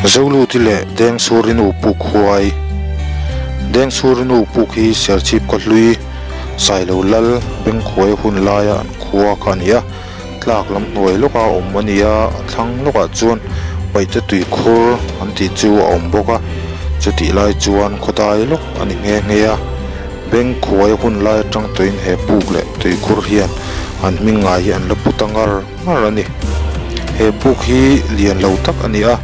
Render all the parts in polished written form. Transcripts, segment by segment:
Zoluti leh Dengsurinu puk huai Dengsurinu puk hi Serchhip khaw hlui Sailo Lal Bengkhuai hun laia an khua kha a ni a, tlak lam hnuai lawka awm a ni a, a thlang lawkah chuan paihte tui khur an tih chu a awm bawk a, chutih lai chuan khawdai lawk a ni nghe nghe a, Bengkhuai hun lai atang tawhin he puk leh tui khur hian an hming ngai hi an la pu ta ngar ngar a ni. He puk hi lian lo tak a ni a,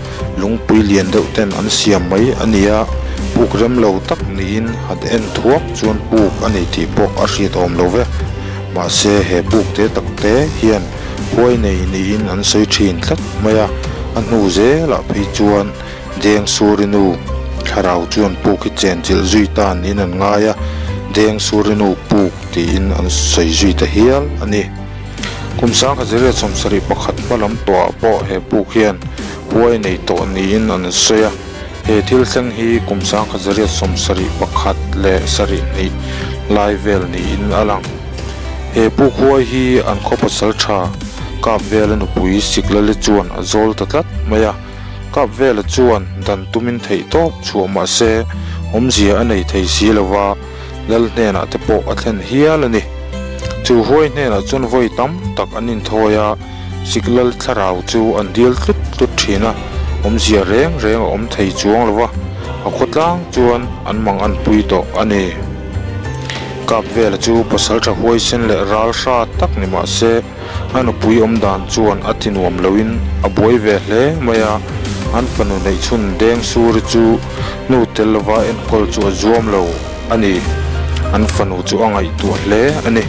lungpui lian deuh ten an siam mai a ni a, puk rem lo tak niin han en thuak chuan puk a ni tih pawh a hriat awm lo ve. Mahse he puk te tak te hian huai nei niin an sawi thin tlat mai a, a hnu zelah phei chuan Deng Surinu thlarau chuan puk hi chen chilh zui ta niin an ngai a, Deng Surinu puk tiin an sawi zui ta hial a ni. Kum 1971 hma lam tawhah pawh he puk hian huai nei tawh niin an sawi a, he thil thleng hi kum 1971 leh sarih hnih lai vel niin a lang. He puk huai hi an khaw pasal tha kap vela nupui Siklali chuan a zawl ta tlat mai a. Kap vela chuan dan tumin theih tawp chhuah mah se awmzia a nei thei si lo va, Lal hnenah te pawh a thlen hial a ni. Chu huai hnenah chuan vawi tam tak an inthawi a, Siklal thlarau chu an dil tlut tlut thin a, awmzia reng reng a awm thei chuang lo va, a khawtlang chuan an mang an pui tawh a ni. Kap vela chu pasaltha huaisen leh ral hra tak ni mah se, A nupui awm dan chuan a ti nuam loin a buai ve hle mai a, an fanu neih chhun Deng Suri chu nu tel lova enkawl chu a zuam lo a ni. An fanu chu a ngaihtuah hle a ni.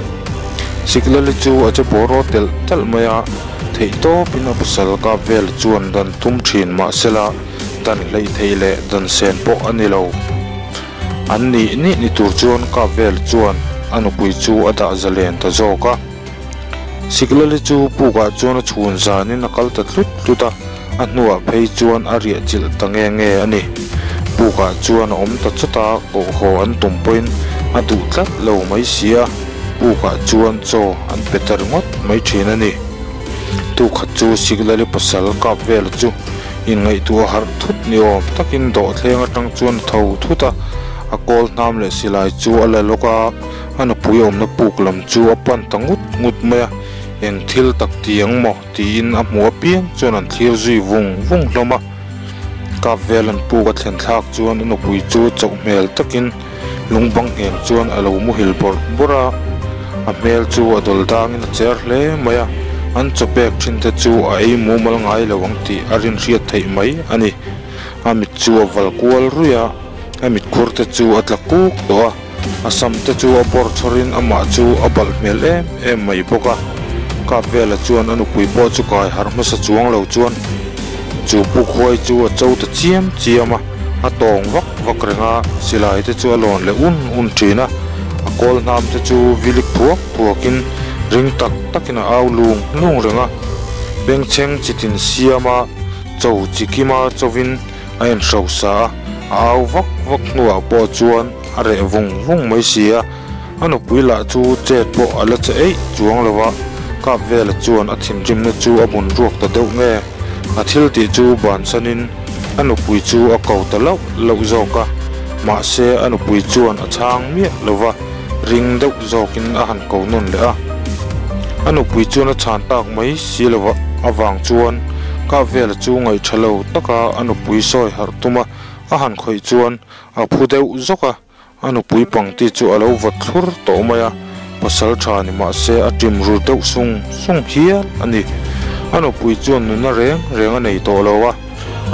Siklali chu a che bawraw telh telh mai a, theihtawpin a pasal kap vel chuan dan tum thin mahsela dan hleih theih leh dan sen pawh a ni lo. An nih nih ni tur chuan kap vel chuan a nupui chu a dah zalen ta zawk a. Siklali chu pukah chuan a chhun zanin a kal ta tlut tlut a, a hnuah phei chuan a riah chilh ta nge nge a ni. Pukah chuan a awm ta chawt a, kohhaw an tum pawhin a duh tlat lo mai si a, pukah chuan chaw an pe ta ringawt mai thin a ni. Tukhat chu Siklali pasal kap vel chu inngaihtuah harh thut ni awm takin dawhthleng atang chuan a tho thut a, a kawl hnam leh silai chu a la lawk a, A nupui awmna puk lam chu a pan ta ngut ngut mai a, eng thil tak ti ang maw tiin a hmuh apiang chuan an thlir zui vung vung hlawm a. Kap vel an puk a thlen thlak chuan a nupui chu chauh hmel takin lung bang ngheng chuan a lo muhil bawrh bawrh a, a hmel chu a dawl dangin a cher hle mai a, an chaw pek thin te chu a ei mumal ngai lo ang tih a rinhriat theih mai a ni. A mit chu a val kual ruih a, a mitkhur te chu a tla kuk tawh a. A sam te chu a bawr chhawrin amah chu a balh hmel em em mai bawk a. Kapvela chuan a nupui pawh chu kai harh hmasa chuang lo chuan chu puk huai chu a cho ta chiam chiam a, a tawng vak vak reng a, silai te chu a lawn leh un un thin a, a kawl hnam te chu vilik phuak phuakin ring tak takin a au lung lung reng a, bengchheng chitin siama cho chikima chovin a inhrosa a, a au vak vak hnuah pawh chuan a reh vung vung mai si a, a nupui lah chu chet pawh a la che eih chuang lo va, kap vela chuan a thinrimna chu a bun ruak ta deuh nge, a thil tih chu bansanin a nupui chu a ko ta lauh lauh zawk a, mahse a nupui chuan a chhang miah lo va, ring deuh zawkin a han ko nawn leh a. A nupui chuan a chhan tak mai si lo avang chuan kap vela chu ngaihṭha lo taka a nupui sawi harh tum a, a han khawih chuan a phu deuh zawk a, a nupui pangti chu a lo vawt thlur tawh mai a, pasal tha ni mah se a ṭim ru deuh sung sung hial a ni. A nupui chuan nuna reng reng a nei tawh lo a,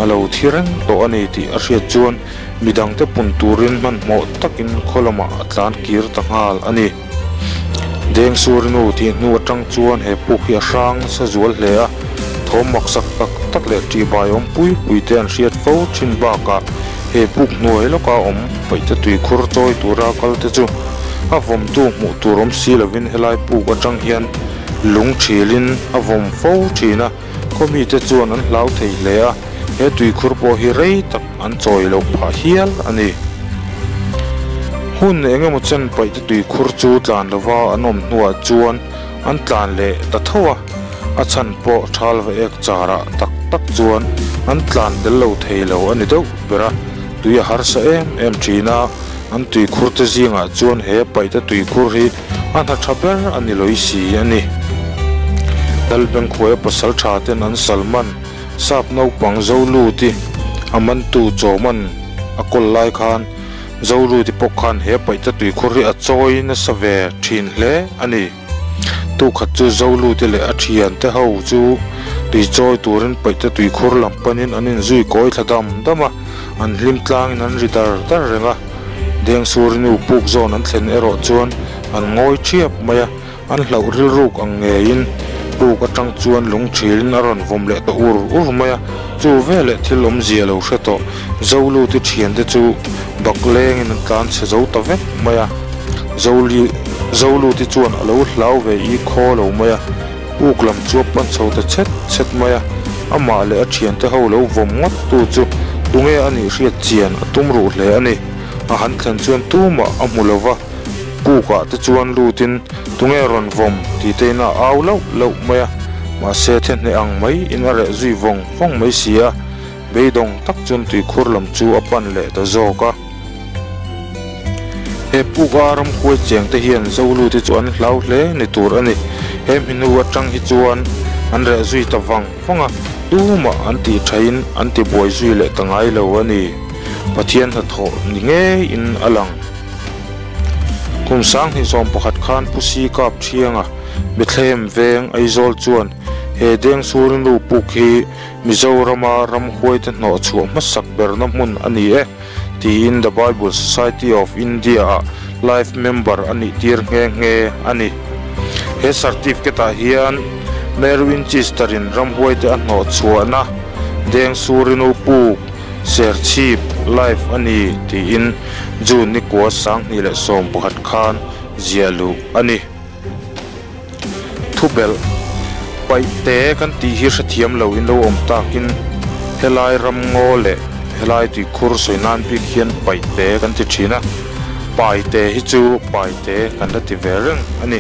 a lo thi reng tawh a ni tih a hriat chuan midangte pun turin hmanhmawh takin khaw lamah a tlan kir ta nghal a ni. Dengsurinu tih hnu atang chuan he puk hi a hrang nasa zual hle a, thawm maksak tak tak leh ṭihbai awm pui pui te an hriat fo thin bakah he puk hnuai lawka awm paihte tuikhur chawi tura kal te chu a vawmtu hmuh tur awm si lovin helai puk atang hian lung ṭhilin a vawm fo thin a, khaw mite chuan an hlau thei hle a, he tuikhur pawh hi rei tak an chawi loh phah hial a ni. Hun eng emaw chen paihte tuikhur chu tlan lova an awm hnuah chuan an tlan leh ta tho a, a chhan pawh thalva ek charah tak tak chuan an tlan tel lo thei lo a ni deuh ber a, tui a harsa em em thin a, an tuikhur te zingah chuan he paihte tuikhur hi a hna tha ber a ni lawih si a ni. Lalbengkhuaia pasal tha ten an salman sap naupang Zoluti a mantu chaw man a kawl lai khan Zoluti pawh khan he paihte tuikhur hi a chawi nasa ve thin hle a ni. Tukhat chu Zolute leh a thiante ho chu tui chawi turin paihte tuikhur lam panin an inzui kawi thla dam dam a, an hlim tlangin an ri dar dar reng a. Dengsuri nu puk zawn an thlen erawh chuan an ngawi thiap mai a, an hlauh rilruk ang ngeiin puk atang chuan lung thilin a rawn vawm leh ta ur ur mai a, chu veleh thil awmzia lo hre tawh Zolute thiante chu bak lengin an tlan chhe zo ta vek mai a. Zoli Zoluti chuan a lo hlau ve i khaw lo mai a, puk lam chu a pan chho ta chhet chhet mai a, amah leh a thiante ho lo vawm ngawt tu chu tunge a nih hriat chian a tum ruh hle a ni. A han thlen chuan tumah a hmu lo va, pukah te chuan lutin tunge rawn vawm tih te in a au lauh lauh mai a, mahse thehneh ang mai in a reh zui vawng vawng mai si a, beidawng tak chuan tuikhur lam chu a pan leh ta zawk a. He puka ramhuai cheng te hian Zolute chu an hlau hle ni tur a ni. He hminu atang hi chuan an reh zui ta vang vang a, tumah an tih thain an ti buai zui leh ta ngai lo a ni. Pathian hnathawh ni ngeiin a lang. Kum 2011 khan Pu Si Kap Thianga Bethlehem veng Aizawl chuan he Dengsurinu puk hi Mizorama ramhuaite hnawhchhuah hmasak berna hmun a ni e. tiin The Bible Society of India-ah Life Member a nih tir nghe nghe a ni. He certificate-ah hian Mary Winchester-in ramhuaite a hnawh chhuahna Dengsurinu puk Serchhip Life a ni tiin June nikua 2011 khan ziah luh a ni. Thubelh, Paihte kan tih hi hrethiam lo in lo awm takin helai ramngaw leh helai tuikhur sawi nan bik hian paihte kan ti thin a, paite hi chu paite kan la ti ve reng a ni.